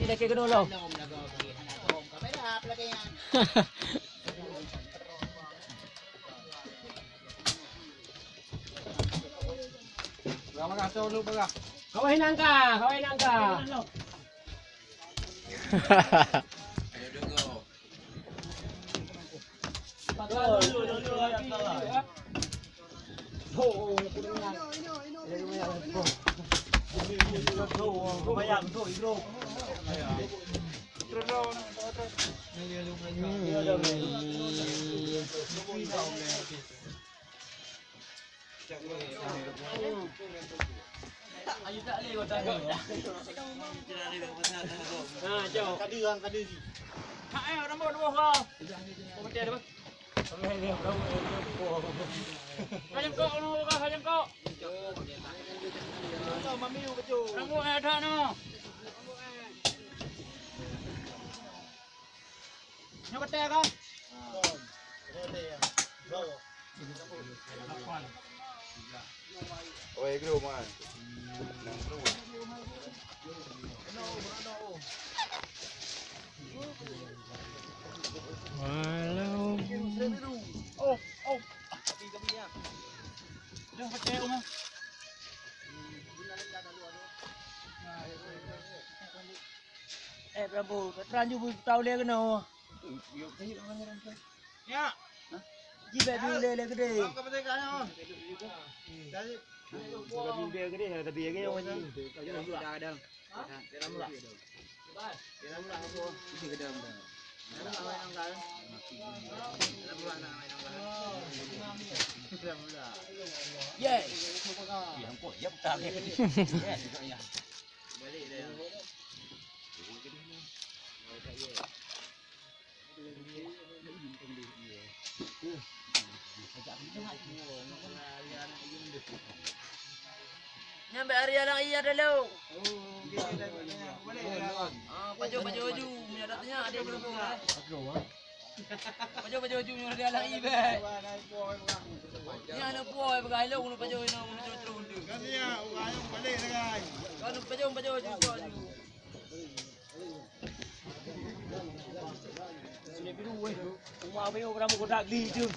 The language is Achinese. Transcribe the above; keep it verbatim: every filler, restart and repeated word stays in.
Dah keunoe lom. Kawai nangka, kawai nangka. Nyoe batèe ka? Oi, gru, man. Nang gru. Walau. Oh, oh. Dah batèe, Uma. Eh, Prabu, teulanjur beutau lé keunoe. Ya. Jibak dulu lé, lé keudéh. Bang, ka beutôi ka nyoe. Jadi, jadi dia keudéh, tapi dia keudéh. Dalam mula. Dalam mula apa? Isi ke dalam dah. Dalam mula apa yang kan? Dalam mula nak main apa? Dalam mula. Yes. Yang kau, yang tak. Yes, ya. Balik dah. Nyan bak hari alang iya dulu. Ah, pajoh, pajoh baju. Meunyoe ada tanya, ada yang belum. Pajoh, pajoh baju meunyoe ada alang iya, bek. Ni aneuk puai peugah, "Hello, ulôn pajoh, ulôn pajoh terus tu." Kan dia, orang yang balik dengan. Kan pajoh, pajoh baju, pajoh baju. Sini biru weh. Uma beu orang muka dak geli tu.